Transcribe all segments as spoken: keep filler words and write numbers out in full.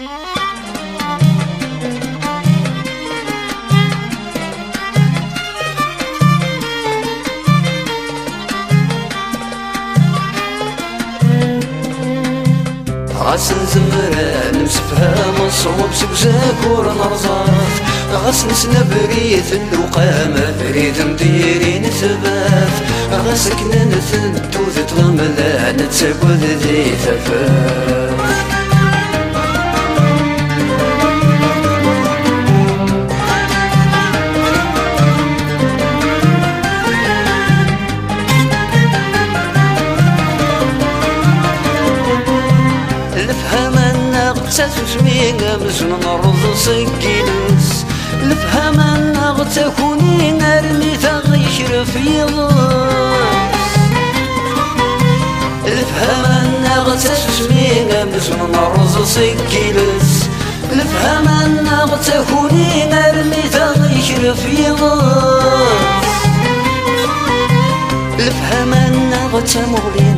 Ɣas nezmer ad nemsefham ṣṣwab seg uzakur n rẓaf, ɣas nessen abrid n lewqam, abrid n diri n tbat, ɣas akken ad nten tudert lamla nettagad di tafat. Lefhama-nneɣ d tasusmi amzun nerreẓ seg yiles. Lefhama-nneɣ d takuni armi taɣ yekref yiḍes. Lefhama-nneɣ d tasusmi amzun nerreẓ seg yiles. Lefhama-nneɣ d takuni armi taɣ yekref yiḍes. Lefhama-nneɣ d tamuɣli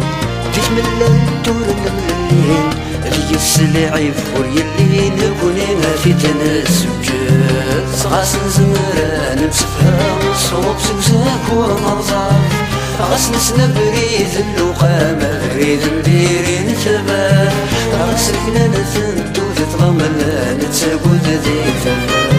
di tmellalt ur nemlelli. Deg-s lɛib ur yelli, nekni ad t-id-nessukkes. Ɣas nezmer ad nemsefham ṣṣwab seg uzakur n rẓaf, ɣas nessen abrid n lewqam, abrid n diri n tbat, ɣas akken ad nten tudert lamla nettagad di tafat.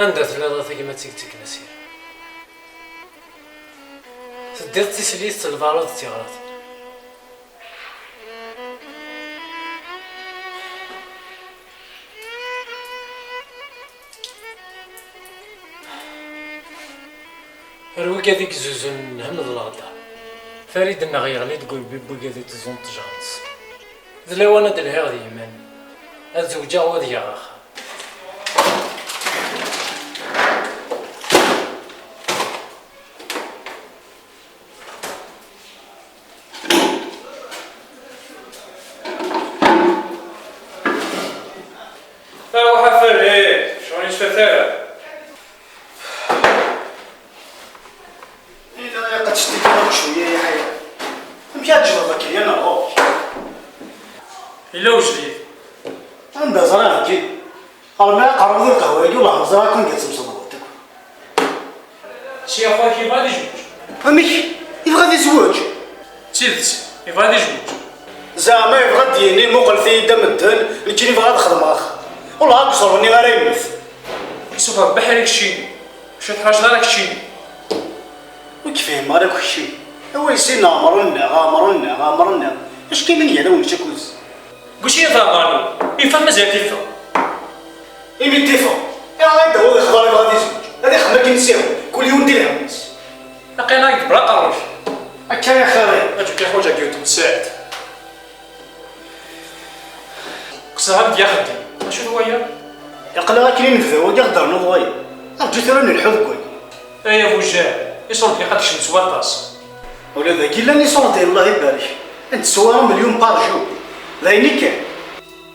Anda telliḍ a tagmat i yettekn asir? Teddiḍ d tislit s lbarud d tiɣratin. Ar wigad i yezzuzun lhemm d leɣder. Farid-nneɣ yeɣli deg urbib n wigad iteẓẓun ṭṭejra-nsen. D lawan ad d-lhiɣ d yiman-iw, ad zewǧeɣ u ad geɣ axxam. Aruḥ a Farid, ccɣel yettfat ara. Yella ilaq ad testikiḍ akk cwiya, Yeḥya. Amek ara tǧehdeḍ akken ya neɣ ɣur-k? Yella wejlid. Anda ẓriɣ nekki? Rmi aqerrub di lqahwa-agi, wellah ma ẓriɣ akk anga temsebḍeḍ akk. Si axwa-k yebɣa ad izweǧ. Amek? Yebɣa ad izweǧ? D tidet, yebɣa ad izweǧ. Zeɛma yebɣa ad d-yini, muqlet-iyi-d a medden, nekkini bɣiɣ ad xedmeɣ axxam. Wellah akk ẓẓerb-nni ara yemmet. Isuffeɣ beḥri keččini. Acu teḥwaǧeḍ ara keččini? Ur k-fhimeɣ ara akk keččini. Awa yessin ɛemṛen-nneɣ, ɛemṛen-nneɣ, ɛemṛen-nneɣ. Acku kan i n-yal awen-ččakuẓ. Deg uciyat ɛemṛen-nneɣ. Yeffeɣ mazal t-iffeɣ. Imi d-iffeɣ, iɛreḍ ad d-tawiḍ lexbar yebɣa ad izweǧ. Ad ixdem akken i s-yehwa, kul yiwen di lhemm-is. Aql-aɣ-d bla aqerruy. Akka ya xali. Aǧu kan ḥwaǧeɣ yiwet n tsaɛet. Qesdeɣ-am-d i axeddim. Acu d waya? Aql-aɣ akken i nebda wagi, ad d-ternuḍ waya. Rǧu tura nelḥu deg wagi. Ay abujad, iṣurdiyen ad kecmen s waṭas. Ula dagi llan iṣurdiyen, Allah ibarek. Ad d-teswaɣ amelyun par jour. D ayen i kan.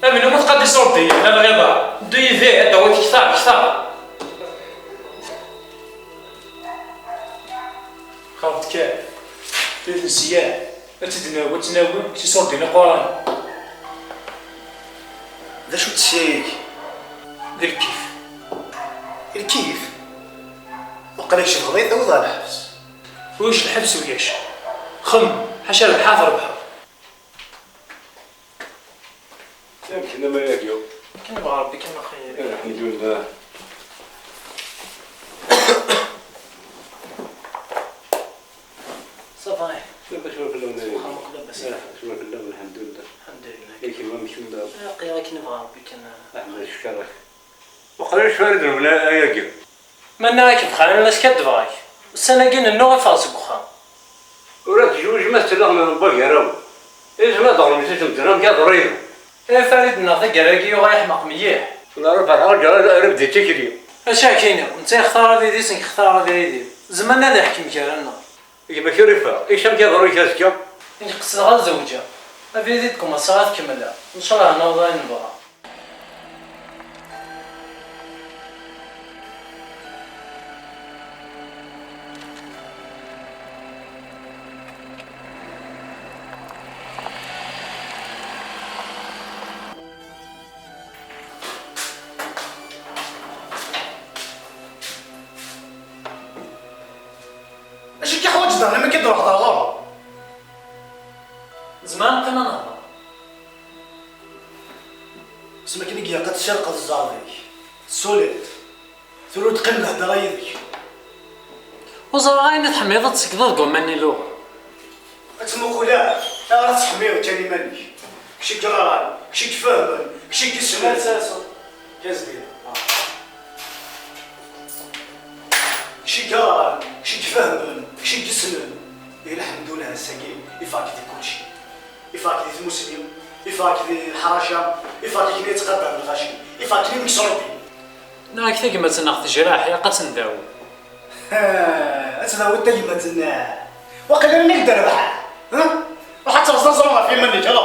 Amelyun ma tqad iṣurdiyen, a lɣiḍa. Ddu yid-i, ad d-tawiḍ kter, kter. Xaḍ kan. Di tnesya, ad tt-id-nawi, ad tt-nawi s iṣurdiyen iquranen. D acu-tt ssya-agi? D lkif. Lkif? Waqila kečč tebɣiḍ ad tawiḍ ɣer lḥebs. Ulac lḥebs ulac. Xemmem, ḥaca rrbeḥ ad trebḥeḍ. Amek tennam ay agyu? Akken yebɣa Rebbi, akken xir. Alḥemdulillah. Ça va. Lḥemdulillah. Aql-aɣ akken yebɣa Rebbi kan. Aḥmed, cekkeṛ-ak. Waqila d acu ara d-rewlen ayagi. Ma nniɣ-ak bxir, am ass-a ad d-bɣeɣ-k. Ussan-agi nennuɣ i ffɣeɣ seg uxxam. Ur ad tezweǧ ma tettlaɣ n Rebbi gar-awen. Izem ad ɣren si temdin amek ad ṛiden. Ay Farid-nneɣ, taggara-agi yuɣ yeḥmeq mliḥ. Nara ferḥeɣ ǧer ara bdi tikli. Acu ak-iniɣ, netta yextar abrid-is, nekk xtareɣ abrid-iw. Zemren ad iḥkem gar-aneɣ. Gma-k ur ifaq, ic amek ad ruḥ azekka? Nekk qesdeɣ ad zewǧeɣ. Abrid i d-kumaṣaɣ ad t-kemmleɣ. Ncallah ad naweḍ ayen nebɣa. Acu i k-iḥwaǧ da, amek i d-ruḥeḍ ɣur-? Nezmer ad neqqim ad nehder? S makken i ilaq ad tessirqeḍ zzerb-ik. Tessuliḍ. Tura ur d-qqim lehder-a yid-k. Ur ẓriɣ ayen i tḥemmleḍ ad tsekdeḍ deg waman n iluɣa. Ad tmuqul ara, ara tettḥemmileḍ kan iman-ik. Kečč i yeɣran, kečč i ifehmen, kečč i yessnen. Kan zdina. Ah. Kečč i yeɣran, kečč i ifehmen, kečč i yessnen. Ihi lḥemdullah ass-agi, ifeɣ-k di kulci. Ifeɣ-k di tmusni, ifeɣ-k di leḥraca, ifeɣ-k akken i yettqadar lɣaci, ifeɣ-k akken i nekk s Ṛebbi. Neɣ tagmat-nneɣ tejreḥ, ilaq ad tt-ndawi. Ha, ad tdawiḍ tagmat-nneɣ. Waqila ayen i k-d-rebḥeɣ, ha? Ruḥ ad terẓeḍ aẓru ɣef yiman-ik, ala.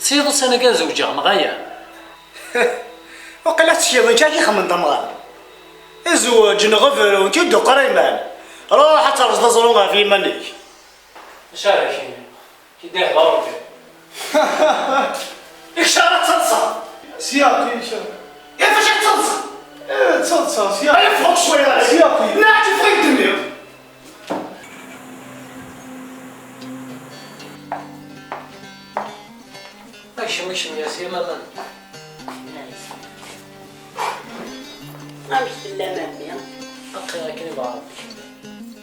Tesliḍ ussan-agi ad zewǧeɣ, neɣ aya? Waqila tettekkiḍ nekk ad k-ixemmen d amɣar. Zweǧ neɣ bru, nekk ur d-uqrimen. Ruḥ ad terẓeḍ aẓru ɣef yiman-ik. Acu ara k-iniɣ? Ki d-ihḍer Ṛebbi. Ikcer ad teḍṣa. Sya, ikcer. Ifac ad teḍṣa. Eh, d taḍsa, sya. Ay, ffeɣ-d cwiya. Sya. Neɣ ad k-iffeɣ i ddemmi. Akcem, akcem, ya sya, maman. Amek tellam a mmi? Aql-i akken i bɣa Ṛebbi.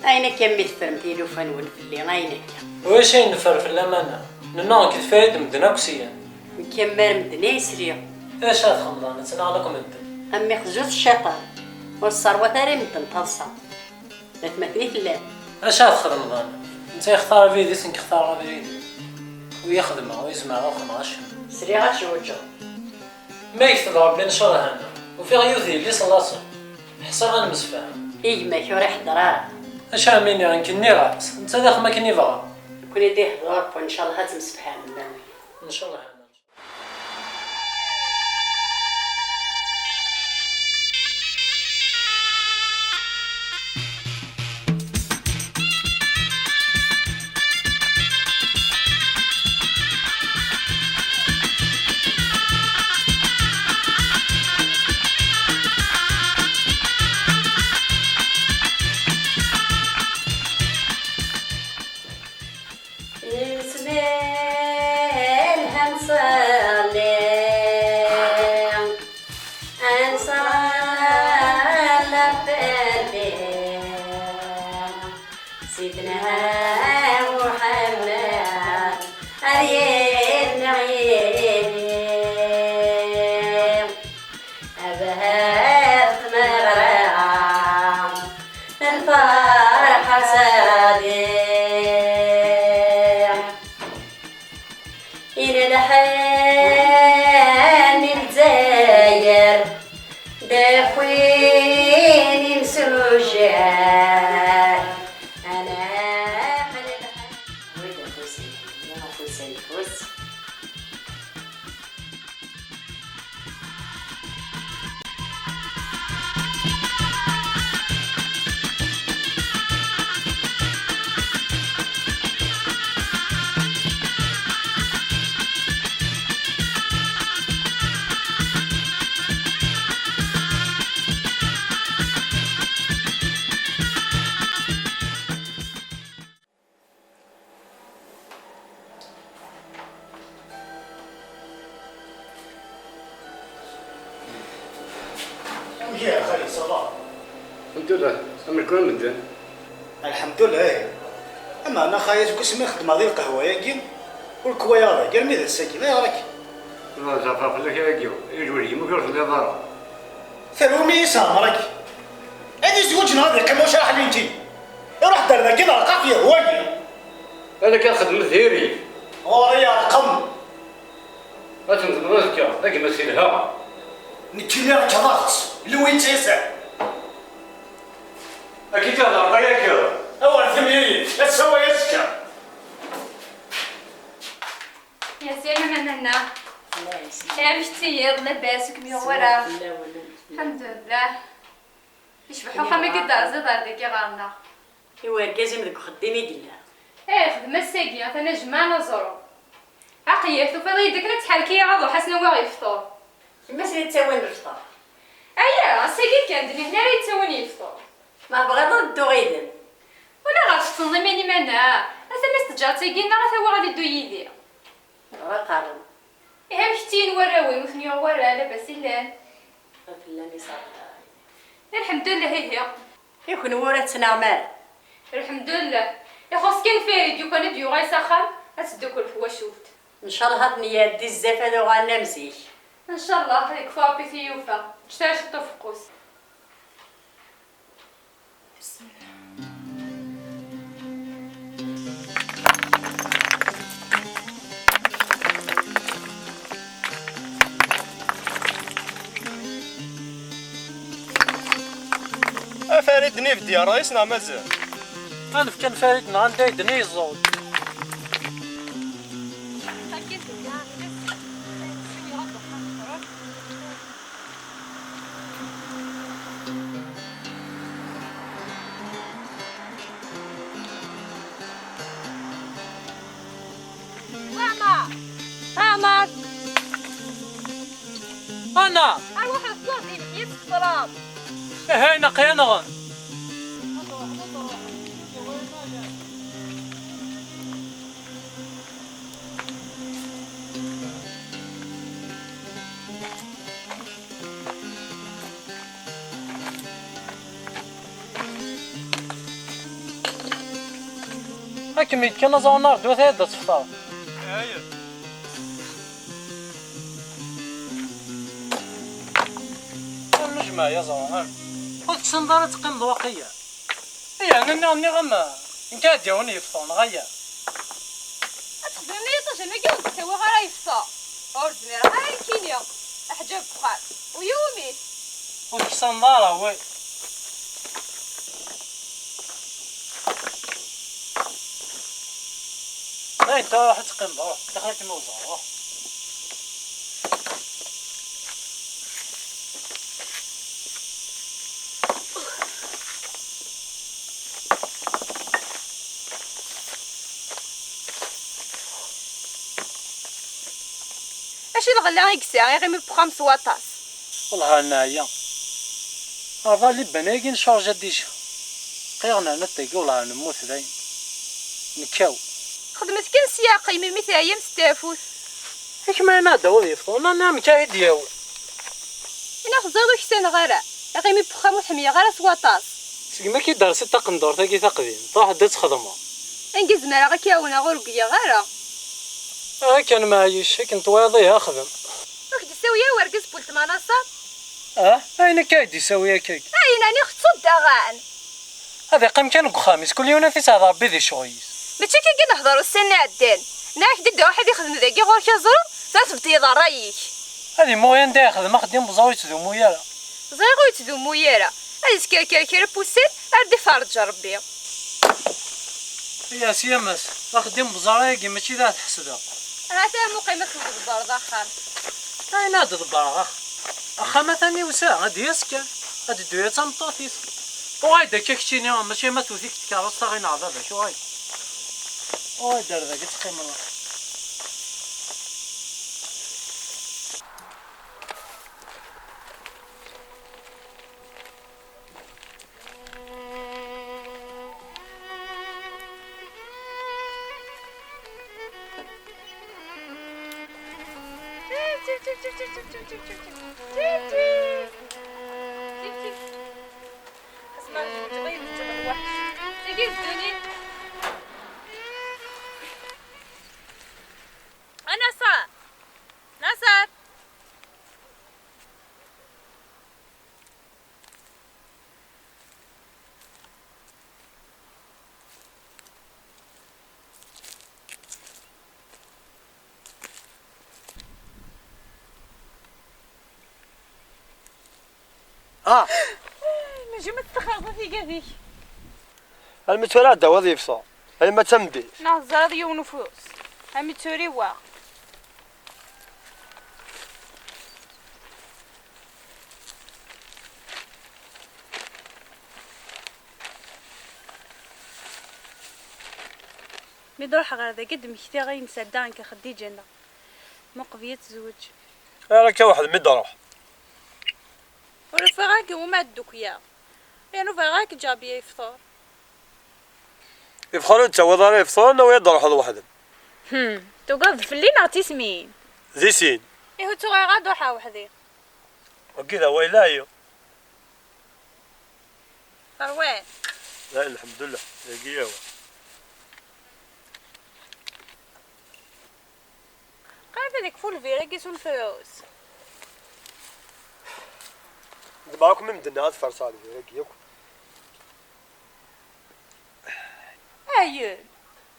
Ayen akka mi teffrem tilufa-nwen fell-i, ayen akka. Ulac ayen neffer fell-am a nna. Nenna nekk deffir-i d medden akk syen. Nekk am mer medden ay sliɣ. Acu ara txemḍeḍ, ad tt-nɣen akk medden. A mmi xzut cciṭan, ur sserwat ara i medden taḍsa. D atmaten i tellam. Acu ara txedmeḍ a nna? Netta yextar abrid-is, nekk xtareɣ abrid-iw. Ur yi-xedmeɣ, ur zemreɣ ad xedmeɣ acemma. Sliɣ ad tjewǧeḍ. Ma yektab Ṛebbi ncallah a nna. Ufiɣ yiwet yelli-s n laṣel. Ḥṣiɣ ad nemsefham. I gma-k ur iḥeddeṛ ara. Acu ara m-iniɣ, nekk nniɣ-as, netta ad ixdem akken yebɣa. Nekkni ad ihdeṛ Ṛebbi, ncallah ad temsefhamem. Ncallah a nna. Isem-im ad nṣelli, ad nṣelli ɣef Nnbi, Sidna Muḥemmed, ad yenneɣ yili. Abhar tmeɣra n lferḥ aṣadi, i lelḥan n Lezzayer, d akwin imsujar. Anaɣ lelḥan. Wid afus n lḥenni, afus ayeffus. Amek i xali, ça va? Lḥemdullah, amek llan medden? Lḥemdullah, ih. Ameɛna xali, seg wasmi i xeddmeɣ di lqahwa-agi, ur k-walaɣ ara, armi d ass-agi, ayɣer akka? Ẓerfeɣ fell-ak ayagi, i lwelhi-m ur telliḍ ara. Terwim-iyi s hemrek. Ad izweǧ neɣ ad yeqqim wacraḥ linti? Iruḥ-d ar dagi d arqaq yehwa-yi. Ad akka txedmeḍ diri. Ɣur-i rqem. Ad tnedmeḍ azekka, d agma-s yelha. Nekkini rkeḍeɣ-tt, lwi-tt yasa. Akka i d-tehder ṭayaki. Awer temyayem, Amek ttiyiḍ, labas, ur kem-yuɣ wara? Lḥemdullah. Yecbeḥ uxxam-agi d-terziḍ ar dagi ɣer-neɣ. I urgaz-im deg uxeddim i yella? Eh, xdem ass-agi, atan ajmaɛ n aẓru. Aql-ak tufiḍ-iyi-d akken ad tḥerrek-iyi ad ruḥ ad s-nawiɣ lefṭur. Yemma-s la yettawin lefṭur. Aya, ass-agi kan, d nitni ara yettawin lefṭur. Ma tebɣiḍ ad dduɣ yid-m. Wala ɣer tfeḍneḍ iman-im a Nna, ata ma s-teǧǧaɣ tagi neɣ ad t-awiɣ ad iddu yid-i. Bɣiɣ aqerru. Ihi amek ttiyin warraw-im, ur ten-yuɣ wara, labas i llan? Fell-am i ṣṣber. Lḥemdullah, ihi. I kenwi ur ad tettnaɣem ara? Lḥemdullah. Ixuṣ kan Farid, yukan ad d-yuɣal s axxam, ad teddukel twacult. Ncallah ad ten-iɛeddi zzaf ad uɣalen am zik. Ncallah, yekfa Ṛebbi tiyufa. Ǧǧet-as ciṭṭ ufeqqus. A Farid, nni ibedd yerreɣ-is neɣ mazal? Ad nefk kan Farid neɣ anda i d-nizzuḍ. Ɛmer! Ɛmer! Ana! Arwaḥ ad ttuɣ di lḥyat teṭṭrad. Ihi ayen aqi-aneɣ. Akken mi d-kan aẓawan ar ddut ad d-tefteɣ. Ar nejmeɛ ya ẓawan. Ur tessineḍ ara ad teqqimeḍ waqila. Ih, nniɣ, nniɣ-am, nekk ad d-yawin yefṭur, neɣ aya? Ad txedmem i yiṭij-agi ur d-ttawiɣ ara yefṭur. Ur zmireɣ ara nekkini. Aḥǧab n uxxam. U yiwumi? Ur teksaneḍ ara, wi. Dayen, tura ruḥ ad teqqimeḍ, ruḥ. Daxel akken ur ẓerreɣ, ruḥ. Acu i lɣella i yesɛa iɣimi n wexxam s waṭas? Wellah ar neɛya. Rḍa liban-agi ncurja dija. Qiɣ nerna tagi wellah ar nemmut dayen. Nekkaw. Xedmet kan sya qqimem mi teɛyam s tafut. Akken ma yenna-d awad yefḍu, ma nniɣ amek ara yi-d-yawi? Ini-as ẓriɣ ur ksaneɣ ara. Iɣimi n wexxam ur ḥemmleɣ ara s waṭas. Segmi akka i d-tersiḍ taqendurt-agi taqdimt, ruḥ-d ad txedmeḍ. Anga zemreɣ ad k-ɛawneɣ ur giɣ ara. Akken meɛyic, akken twayeḍ ihi xdem. Ur k-d-issawi ara wergaz n weltma Naṣer? Ah, ayen akka i d-issawi akka. Ayen ɛni xeṭṭu-d daɣen? Ad iqqim kan deg uxxam-is, kul yiwen ad t-isɛed Rebbi di ccɣel-is. Mačči akka i nehder ussan iɛeddan. Nniɣ-ak-d ad iruḥ ad ixdem dagi ɣur-k aẓru, tura tbeddeḍ ṛṛay-ik. Ad imuɣ anda ixdem axeddim n uẓru ur yettdumu ara. Ẓriɣ ur yettdumu ara. Ad iskerker kra n wussan, ar d-iferreǧ Rebbi. Aya s yammas, axeddim n uẓru-agi mačči d ad ḥesdeɣ. Ahat a muqim ad tḍebbreḍ axxam. Ayen ad d-ḍebbreɣ axxam? Axxam atan iwsa, ad d-yas kan. Ad d-teddu ya d tameṭṭut-is. Uɣal-d akka keččini, mačči ma tewwet-ik tkeṛṛust-a i neɣ baba-k, uɣal. Uɣal-d ar dagi ad teqqimeḍ. A Naṣer! Naṣer! Ah! Maji ma testaxreḍ tigad-ik. Almi tura ad d-tawiḍ yefṣa. Alma d tameddit. Neɣ teẓriḍ yiwen ufus. Almi tura iwa. Mi d-ruḥeɣ ɣer dagi, d-mmektiɣ ayen sɛeddaɣ nekk Xeddiǧa-nneɣ, muqbel ad tezweǧ. Ar akka weḥd mi d-ruḥ. Ur ufiɣ ara deg wuma ad ddukyaɣ. Yernu bɣiɣ ara k-ǧabiya yefṭer. Yefxer ur d-tawiḍ ara yefṭer, nawi ad d-ruḥeḍ weḥd-m. Hmm, tugadeḍ fell-i neɣ d tismin? Di sin. Ihi ur ttuɣ ara ad ruḥeɣ weḥd-i. Wagi d awal laɛi. Terwiḍ? La, lḥemdullah, dagi yawa. Qrib ad ikfu lbir-agi s unefrus. Ḍemɛeɣ akk mi medden ad ferṣeɣ lbir-agi akk. Ayen?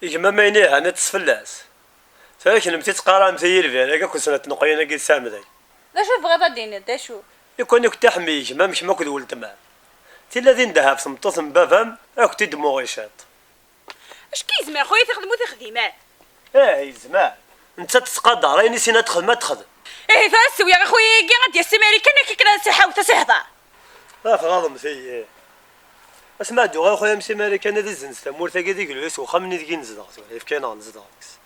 Gma ma ayen ihan iṭṭes fell-as. Tura kennemti tettqaramt i yilbir-agi akked snat tneqqiyin-agi tesɛam dagi. D acu tebɣiḍ ad d-tiniḍ, d acu? Ikwan akk taḥmi gma-m kemm akked weltma. Tilla din dehha ɣef tmeṭṭut n baba-m, ad kent-id-muɣ i ciṭ. Acu k-yezmer xuya tixdem ur tixdim ara? Ih, yezmer. Nettat tettqadar ayen i sin ad texdem, ad texdem. Ihi tura ssiwyeɣ i xuya-agi ad d-yas si Marikan akken ad as-iḥawet, ad as-ihder. Ah, tɣaḍemt-iyi. Asmi ɛedduɣ a xuya-m si Marikan ad izzenz tamurt-agi d igellu-is uxxam-nni deg i nezdeɣ tura, yefka-yaneɣ nezdeɣ deg-s.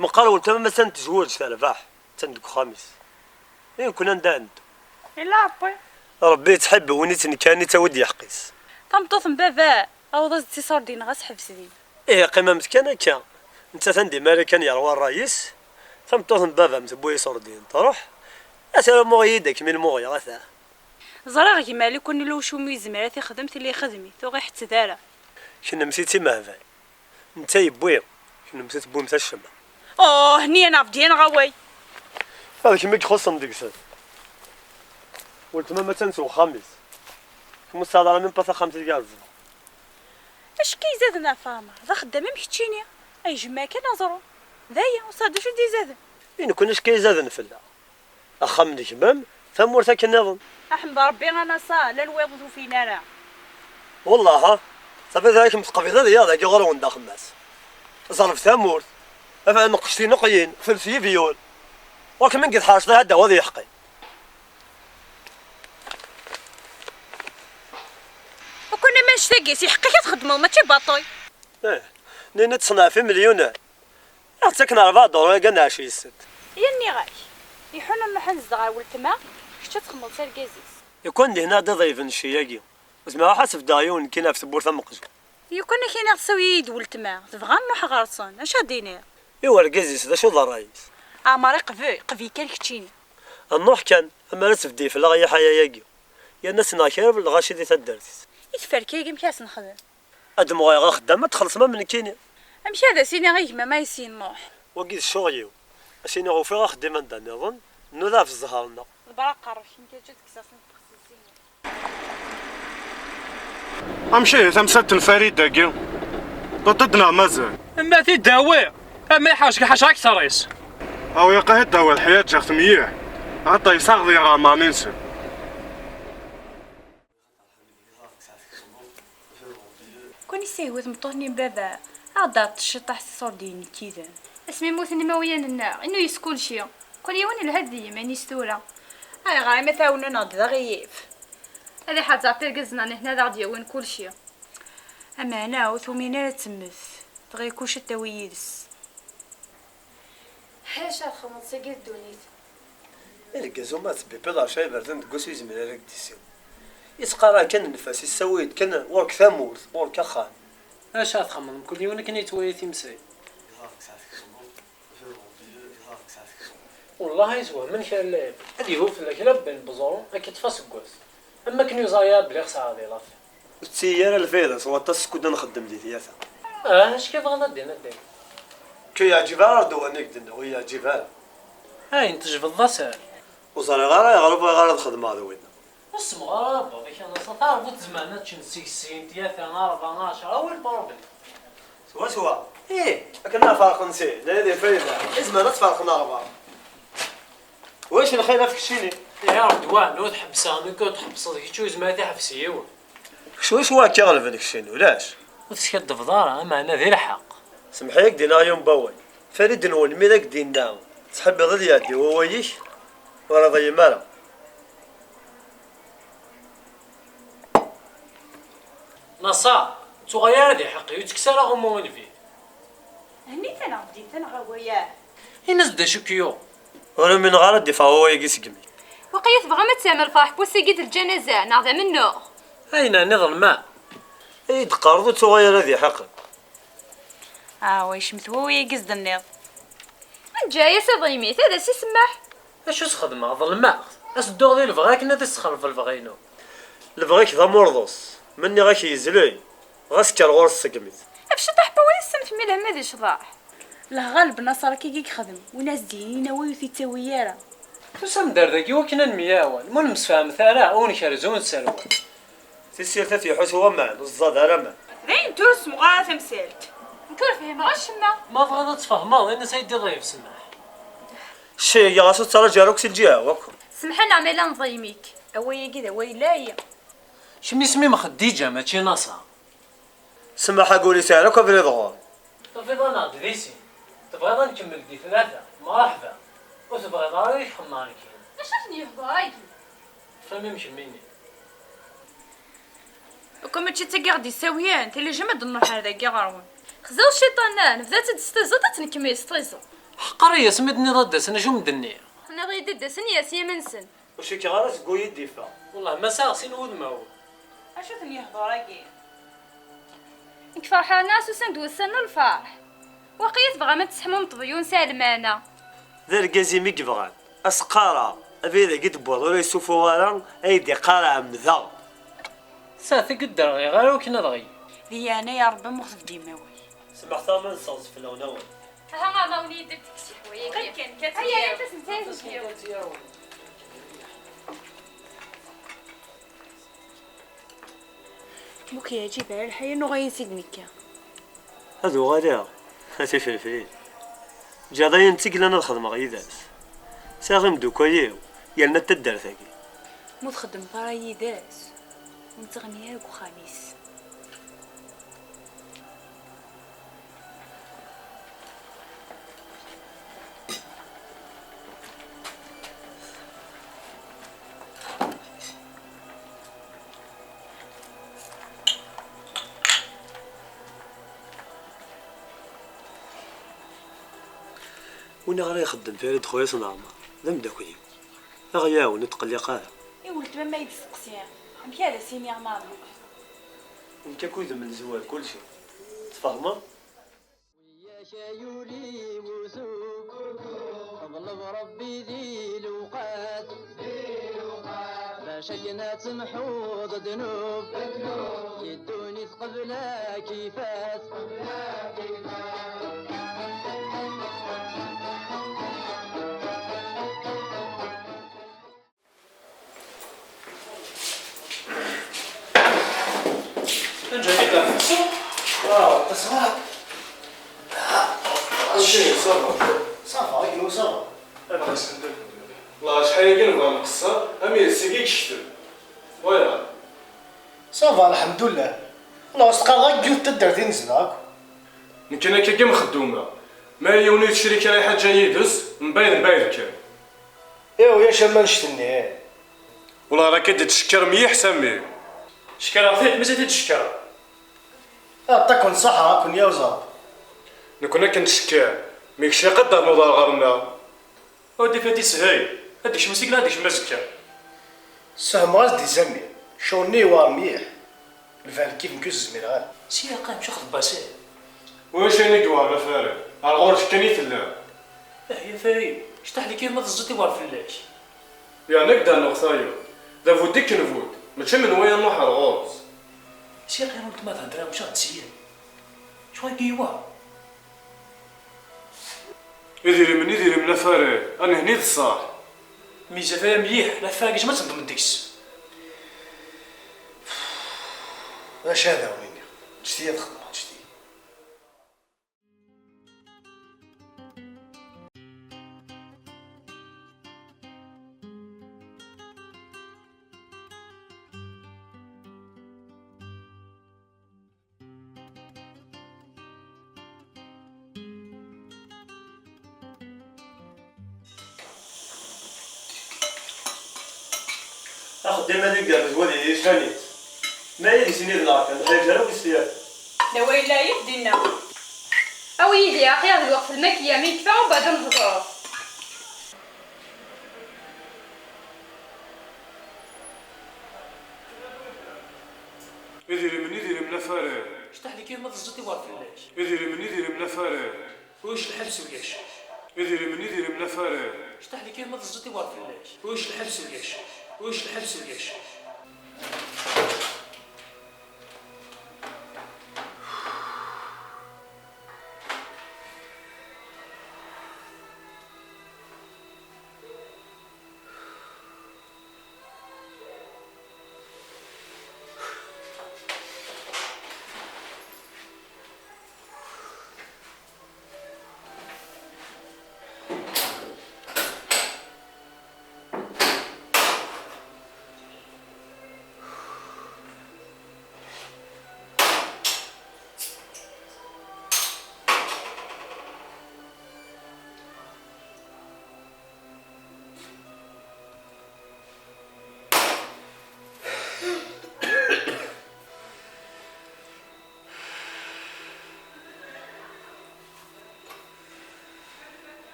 Meqqar weltma ma attan tezweǧ terbeḥ, attan deg uxxam-is. I nekni anda ad neddu? Yella Ṛebbi. Ṛebbi yettḥibbi win ittnekkan, yettawi-d lḥeqq-is. Tameṭṭut n baba, aweḍ-as-d tiṣurdin ɣas ḥbes din. Ihi qqimemt kan akka. Nettat anda i Marikan yerwa ṛṛay-is, tameṭṭut n baba-m tewwi iṣurdin, truḥ. Ata muɣ-iyi-d akken mi lmuɣ yeɣ ata. Ẓriɣ gma Likun ula ucumi yezmer ad t-ixdem tili ixdem-it, ur ɣ-iḥetted ara. Kennemti d timehbal. Netta yewwi, kennemti tewwim tacema. Oh, henni-aneɣ bdiya neɣ away. Ad kemm i ixuṣṣen deg-sen. Weltma-m attan s uxxam-is. Kemm ur tesɛiḍ ara même pas taxxamt i tgerrzeḍ. Acu k-izaden a Famer? D axeddam am keččini. Ay jemma kan aẓru. D aya, ur sɛiɣ d acu d-izaden. I nekkni acu k-izaden fell-aɣ? Axxam n gma-m, tamurt akken nniḍen. Aḥmed Rebbi a Naṣa, llan wiyaḍ ur t-ufin ara. Wellah, ha? Safi tura kemm teqbiḍ ad yaɣ dagi ɣur-wen d axemmas. Ẓerb tamurt, af neqqec tineqyin, fels yibyul. Ɣur-kem anga tḥerceḍ ad d-tawiḍ iḥeqqi. Ukun am annect-agi, s iḥeqqi-k ad txeddmeḍ, mačči baṭel. Eh, nini tṣenɛef imelyunen. Ad ɣ-ttaken rebɛa duṛu yakan ɛecra yis-sent. Ya nniɣ-ak, iḥun ad nruḥ ad nezdeɣ ar weltma, kečč ad txedmeḍ s argaz-is. Ikwan dihin ad d-iḍeyben cci-agi. Ur zmireɣ ad ḥasebdeɣ yiwen nekkini ɣef tewwurt am uqjun. Ikwan ak iniɣ tsawi-yi-d weltma, tebɣa ad nruḥ ɣer-sen, acu ad d-iniɣ? I urgaz-is, d acu d ṛṛay-is? Ɛmer iqbel, iqbel kan keččini. Ad nruḥ kan, amar ad tebdi fell-aɣ yiḥaya-agi. Yerna ssneɣ kra n lɣaci di taddart-is. I tferka-agi amek ara s-nexdem? Ad d-mɣuyeɣ axeddam, ad txellṣem am nekkini. Amek ad as-iniɣ i gma ma yes-i nruḥ? Wagi d ccɣel-iw. Ad s-iniɣ ufiɣ axeddim anda nniḍen, nnuda ɣef zzher-nneɣ. Ḍebber aqerru-k, nekk aǧǧa deg-s asen texsisin. Amek ihi tamsalt n Farid-agi? Tuṭ-d neɣ mazal? Ma t-id-awiɣ, ama iḥrec ḥaca akteṛ-is. Awi aqah id-awiḍ ḥyaǧaɣ-t myiḥ. Ɣaṭa yessaɣeḍ-iyi ɣer Marninsen. Kun yessihwi tmeṭṭut-nni n baba, ad d-aɣeṭṭ ciṭṭaḥ s iṣurdiyen n yiden. Asmi mmuten imawlan-nneɣ, inuyes kulci. Kul yiwen ilha-d d yiman-is tura. Ayɣer imi tɛawnen-aɣ-d d aɣilif? Ad iḥrez ɣef irgazen-a n hna ad aɣ-d-yawin kulci. Ameɛna ur tumin ara temmet, tɣil kullec ad tawi yid-s. Ḥaca ad txedmeḍ tagi d ddunit. Argaz uma tettbibbiḍ ɛecra iberdan deg wass ur yezmir ara ad k-d-issiweḍ. Yettqarraɛ kan nnfas, yessawi-d kan ɣur-k tamurt, ɣur-k axxam. Acu ara txedmeḍ, mkul yiwen akken yettwali timsal. Wellah yeswehmen kra n lɛib. Ad yehhu fell-ak la Ben Beẓru, ad k-iṭṭef aseggas. Am wakken ur yeẓri ara belli ɣ-sɛiɣ di lafiya. Ur tt-iyi ara lfayda s waṭas skud ad nxeddem di tyata. Ah, acu tebɣiḍ ad d-tiniḍ? Ur yeɛǧib ara Redwan i k-d-nniɣ, ur yeɛǧib ara. Ayen tejbeḍ d asal. Ur ẓriɣ ara ayɣer ur bɣiɣ ara ad xedmeɣ d winna. Ur semɣer ara abbaḍ-ik a Naṣer, taɛebbuḍt zemren ad ččen seg sin, tlata, ṛebɛa, ɛecṛa, awal problem. Swaswa. Ih, akken ad ferqen sin, la d lfayda, i zemren ad tt-ferqen ṛebɛa. Wacu lxilaf keččini? Ya Redwan, ur tḥebbseɣ nekk, ur tḥebbseḍ kečč, ur yezmir ad t-iḥbes yiwen. Kečč wacu akka iɣelben keččini, ulac? Ur teskaddbeḍ ara, ameɛna di lḥeqq. Semmeḥ-iyi ad k-d-iniɣ yiwen n wawal. Farid n Welmir ad k-d-yenna, tettḥibbiḍ ad iɛeddi wawal-ik? Ur iḍeyyem ara. Naṣer, ur ttuɣal ara di ḥeqqi, ur ttekkes ara aɣummu i lbir. Hennit-aneɣ-d, ddit-aneɣ awal. Ini-as-d d acu k-yuɣ. Ur umineɣ ara ad d-iffeɣ wawal-agi seg-m. Waqila tebɣam ad terrem lferḥ n wass-agi d lǧanaza, neɣ d amennuɣ? Ayen ɛni ḍelmeɣ? Ad iyi-d-teqqareḍ ur tuɣal ara d iḥiqen. Ah, wa yecmet wawal-agi s-d-tenniḍ. Neǧǧa-yas ad immit, ad as-isemmeḥ. Acu s-xedmeɣ? Ḍelmeɣ-t? Ad s-dduɣ di lebɣi akken ad as-sexreb lebɣi-inu. Lebɣi-k d amurḍus. Ma nniɣ-ak yezley, ɣas kker ɣur-s ṣeggem-it. Ɣef ciṭuḥ n wawal-is am temmilhem ad icḍeḥ. Llah ɣaleb Naṣer akka i yexdem, win as-d-yinin awal ur t-yettawi ara. Tusam-d ar dagi wakken ad nemyaɛwan, ma ur nemsefhamet ara, ur nkerrez ur nesserwat. Tissirt ad t-iḥuss waman, ur ẓẓad ara aman. D ayen tura semɣer ara tamsalt. Nekk ur fhimeɣ acemma. Ma tebɣiḍ ad tfehmeḍ, ini-as ay d-iḍeyf ssmaḥ. Cci-agi ɣas ur ttṛaǧu ara akk si lǧiha-w akk. Semḥ-aneɣ ma yella nḍeyyem-ik. Awal-agi d awal lɛali. Kemm isem-im Xeddiǧa, mačči Naṣer. Smaḥ, agul yesɛa akk abrid ɣur. Tafeḍ-aneɣ-d di sin. Tebɣiḍ ad nkemmel di tlata? Mṛaḥba. Ur tebɣiḍ ara ad k-xemmeɣ nekkini. D acu i ten-yehḍer-agi? Ṭṭef-am imkemmini. Akka mačči d tagi i ɣ-d-yessawyen, tili jim ad d-nruḥ ar dagi ɣer-wen. Xzan cciṭan-a, nebda-tt-id s tiẓeṭ, ad tt-nkemmel s tiẓeṭ. Ḥeqqer-iyi asmi d-tenniḍ ad d-asen acu m-d-nniɣ. Tenniḍ-iyi-d ad d-asen yers yimi-nsen. Ur cikkeɣ ara seg wayi d-iffeɣ. Wellah ma sɛiɣ sin wudmawen. Acu ten-yehḍer-agi? Nekk ferḥeɣ-nneɣ s usan-d wussan n lferḥ. Waqila tebɣam ad tesseḥmum ṭebyun s ɛelmana. D argaz-im i yebɣan. As-qqareɣ, abrid-agi d-wwiḍ ur yessufuɣ ara, ay d-iqqar ɛemmdeɣ. Saɛet-agi ur d-rɣiɣ ara akken ad ɣiy. Di yeɛnaya Rebbi, am uxteb d-yemmaway. Smaḥ taɣma ad nesseɣzef fell-awen awal. Aha, ama wen-yedda deg-s yeḥwa-yagi. Qqim kan, kkret. Aya, kkret, kkret. Muk yeɛjib ara lḥal, nuɣ ayen seg nekka. Ad uɣaleɣ, a tifelflin. Ǧǧiɣ ayen d tiglan ad xedmeɣ yid-s. Sɛiɣ imdukal-iw, yerna d taddart-agi. Ma ur txeddmeḍ ara yid-s, ur nettɣenni ara deg uxxam-is. Win ara ixeddem Farid, xuya-s n Ɛmer, d ameddakel-iw. Ad ɣ-iɛawen, ur tqelliq ara. I weltma ma yi-d-testeqsi, amek ara as-iniɣ meṛṛa? Nekk akk udem n zzwar, kulci. Tfehmeḍ? Wiyyak ay ul-iw usu, ḍleb Ṛebbi di lewqat, bac akken ad temḥuḍ ddnub, di ddunit qbel ad k-ifat. Anǧa-yi-d ɣef ṣṣuq. Waw, tasɣart. Amek, ça va? Ça va, ihi, ça va. Ad ɣ-isendel. Wallah, acḥal-agi nebɣa nqeṣṣer, am d ass-agi i yecfel. Wala. Ça va, lḥemdullah. Wallah, ur s-qqareɣ akk yiwet taddart i nezdeɣ akk. Nekk akka i mxedduma. Ma yiwen ur yettcrik ara lḥaǧa yid-s, mbaɛd, mbaɛd kan. Iw, yac am annect-nni. Wala raki d-tcekker mliḥ Sami. Cekkreɣ-t-id, mazal-t-id cekkreɣ. Aṭṭakun ṣaḥa, akun yawẓa. Nekni akken tcekker, mi kečč iqadder n uḍar ɣer-neɣ. Ur d-ifat ishel, ad d-ikcem asigna, ad d-ikcem azekka. Sehmeɣ-as-d i Sami, ccɣel-nni yewɛer mliḥ. Lbal kif nekk ur s-zmireɣ ara. Si aqqa, mcuxet Basir. Ulac ayen i yewɛer a Farid, ar ɣur-k kan i tella. Ah ya Farid, cṭeḥ deg-i ma teẓẓiḍ iwɛer fell-ak. Yeɛni ad k-d-rnuɣ tayeḍ, d abud i k-nbud, mačči menway ad nruḥ ar ɣur-s. Si aqqa, weltma thedder-aɣ mcuxet syin. Acu akka yewɛer? Idrimen, idrimen a Farid, a Nehni d ṣṣeḥ. Mizafaya mliḥ, la fagej ma tendem deg-s. D acu ad awen-iniɣ? Ǧǧet-iyi ad xedmeɣ, ǧǧet-iyi. Axeddim ad igerrez wad yecfan-itt. Ma yid-s ini d leɛqel, ḥaǧa ara wis yaf. D awal yella yid dinna. Awi-yi-d axir d lweqt lmakeyya mi yekfa, umbeɛd ad nehḍer. Idrimen, idrimen a Farid. Ctaḥ-d kan ma teẓẓiḍ iwer fell-ak. Idrimen, idrimen a Farid. Ulac lḥebs ulac. Idrimen, idrimen a Farid. Ctaḥ-d kan ma teẓẓiḍ iwer fell-ak. Ulac lḥebs ulac. Ulac lḥebs ulac.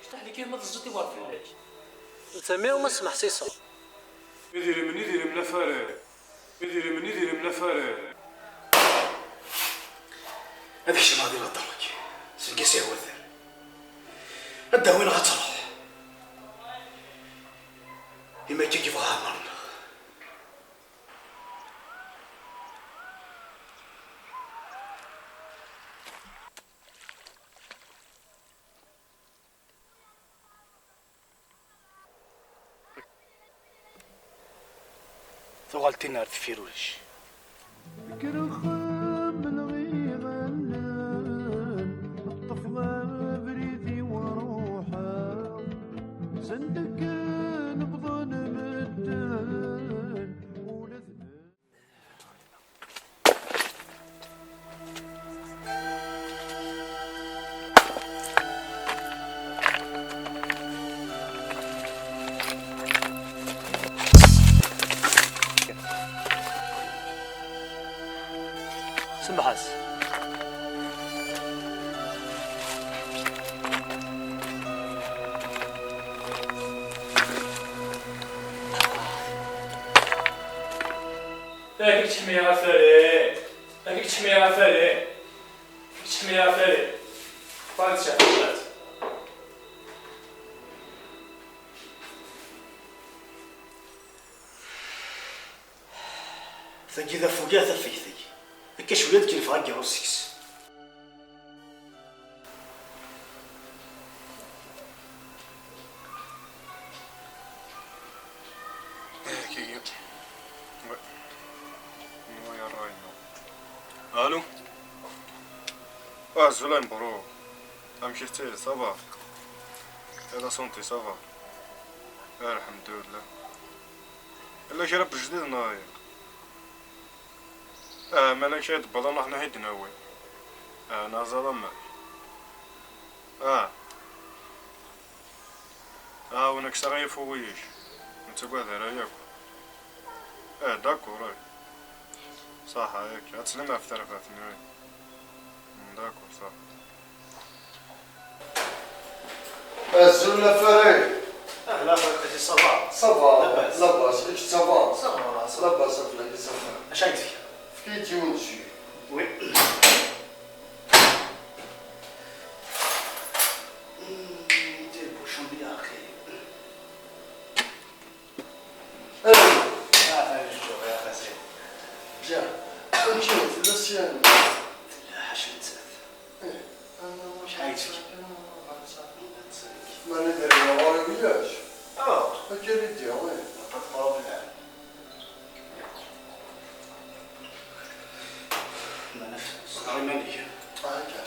Ctaḥ-d kan ma teẓẓiḍ iwer fell-ak. Netta mi uma smeḥsiseɣ. Idrimen, idrimen a Farid. Idrimen, idrimen a Farid. Ad kecmeɣ di laḍar-agi. Seg-as ihwatan. Ad d-awineɣ ad truḥ. Imi akka i yebɣa ɛmer-nneɣ. Tuɣal tin ar deffir ulac. Kkreɣ xemleɣ iɣallen, ṭṭfeɣ abrid-iw ruḥeɣ, send akken bḍan medden, ula d Semmeḥ-as. Ad k-ḥmiɣ a Farid. Ad k-ḥmiɣ a Farid. Ad k-ḥmiɣ a Farid. Farid Caḥulat. Tagi d afugar tafegt-agi. Akka cwiya ad k-lfeɣ agiṛṛu seg-s. Allo. Ah, Zulaim, bro. Amek i tettili, ça va? La santé, ça va? Ah, lḥemdullah. Yella kra n wejdid neɣ? Ah, ma llan kra n yebbaḍen ruḥen ad d-nawi. Ah, neɣ ẓer amek. Ah. Ah, wen-kkseɣ ayeffu-ik. Ur nettagad ara yakk. Ah, d'accord, ay. Ṣaḥa, yakk. Ad teslim ɣef terbaɛt-nni, ay. Mm, d'accord, ṣaḥa. Azul a Farid. Ahla a Farid, ça va? Ça va, labas. Labas, kečč ça va? Ça va, ça va. Labas a Farid, ça va. Acu ay d-tefkiḍ? Efk-iyi-d yiwen n jus. Oui. Mm, des bouchons bien, ok. Ah, Farid, je vais passer. Bien. Ok, c'est le sien. Tella ḥaca nettat. Eh, ana ma Acḥal yettefk? Mani d ɣur-i wiyac? Ah. Akka i d-yawi. Pas de problème. Ma naf, sneɣ iman-ik. Ah, akka.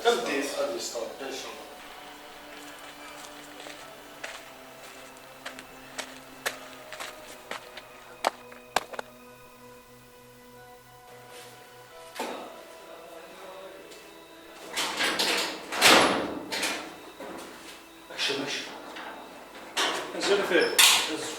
Tameddit. Ad yesteṛ Rebbi, incallah. Akcem, akcem. Azul a Farid. Azul.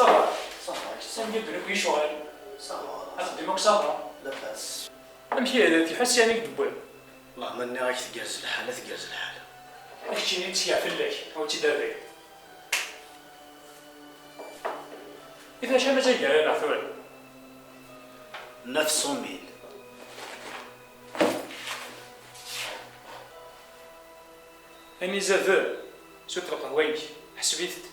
Ça va, ça va. Sanda i ddun akk yecɣal? Ça va. Axeddim akk ça va. Labas. Amek ihi, tḥus yeɛni deg d-wwiḍ? Wellah ma nniɣ-ak tgerrez lḥala, tgerrez lḥala. Keččini ttkeɛ fell-ak, a ur tt-id-rriɣ. I d acu mazal gar-aneɣ tura? Neuf cent mille. Anizade, sut lqahwa-inek, ḥseb-it-d.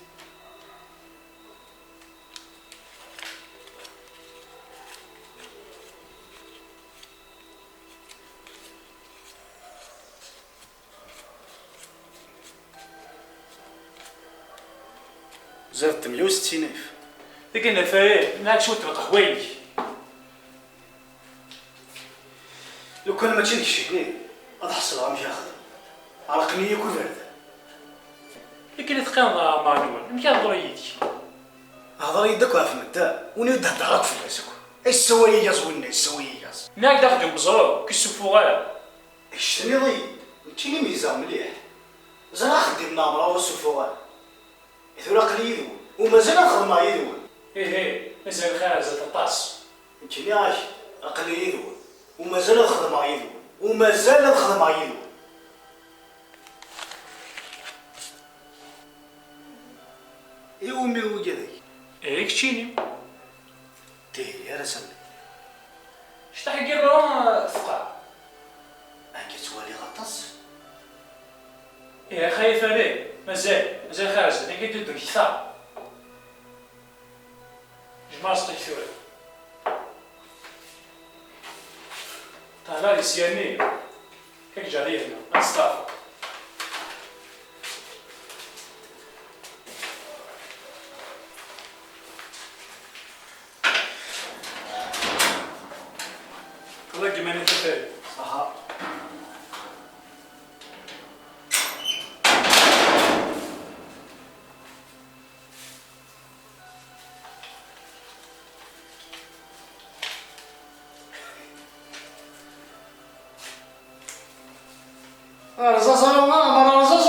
Zad meyya u settin alef. Tagi n lfayed, nniɣ-ak cwiṭ n lqahwa-inek. Lukan mačči d keččini, ad ḥeṣleɣ amek ara xedmeɣ. Ɛerqen-iyi akk iberdan. Akken i teqqimeḍ a Manuel, amek ara ḍruɣ yid-k? Hḍer-iyi-d akk ɣef medden, win ur d-heddreɣ akk fell-as akk. Ay ssaway ay yaẓ winna, ay ssaway ay yaẓ. Nniɣ-ak-d axeddim beẓru, ur k-issuffuɣ ara. Kečč tenniḍ-iyi-d, nekkini meyyzeɣ mliḥ. Ẓriɣ axeddim n Ɛmer ur ssuffuɣ ara. Tura aql-i yid-wen, u mazal ad xedmeɣ yid-wen. Ihi, mazal xir zdat aṭas. Nekk nniɣ-ak, aql-i yid-wen, u mazal ad xedmeɣ yid-wen, u mazal ad xedmeɣ yid-wen. Iwumi wigad-agi? Ihi keččini. Tihiri ara s-amnen. Cṭaḥ n yiḍ-a tfeqɛeḍ. Anga ttwaliɣ aṭas. Ih, a xayi Farid, mazal, mazal xir zdat, anga d-ddun kter. Jmeɛ zzqi-k tura. Tehla di sya-nni. Ad k-ǧǧeɣ dihna, ad testeɛfuḍ. Ḍegg iman-ik a Farid. Ṣaḥa. Arẓaẓ a Ɛmer, arẓaẓ!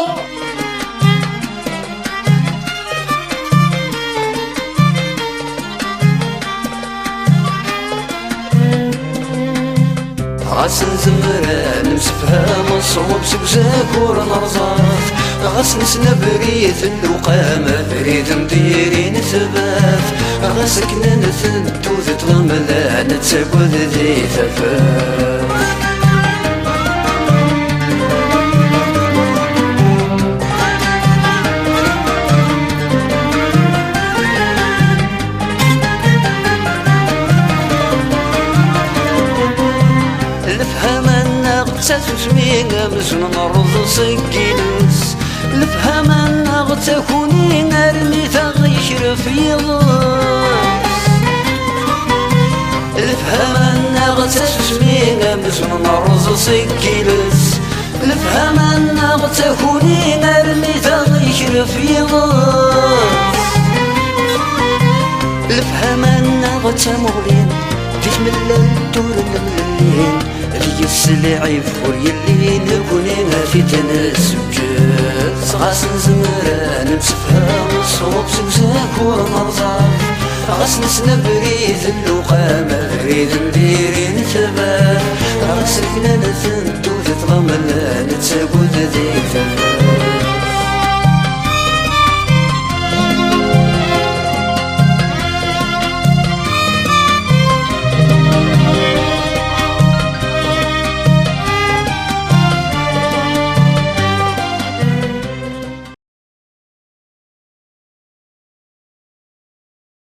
Ɣas nezmer ad nemsefham ṣṣwab seg uzakur nerẓaf, ɣas nesna abrid n lewqam, abrid n diri netbaf, ɣas akken ad nteddu di ṭṭlam la nettagad di tafat. Lefhama-nneɣ d tasusmi amzun nerreẓ seg yiles. Lefhama-nneɣ d takuni armi taɣ yekref yiḍes. Lefhama-nneɣ d tasusmi amzun nerreẓ seg yiles. Lefhama-nneɣ d takuni armi taɣ yekref yiḍes. Lefhama-nneɣ d tamuɣli di tmellalt ur nemlelli, deg-s lɛib ur yelli, nekni ad t-id-nesseǧǧed. Ɣas nezmer ad nemsefham ṣṣwab seg uzakur nerẓaf, ɣas nesna abrid n lewqam, abrid n diri netbaf, ɣas akken ad nteddu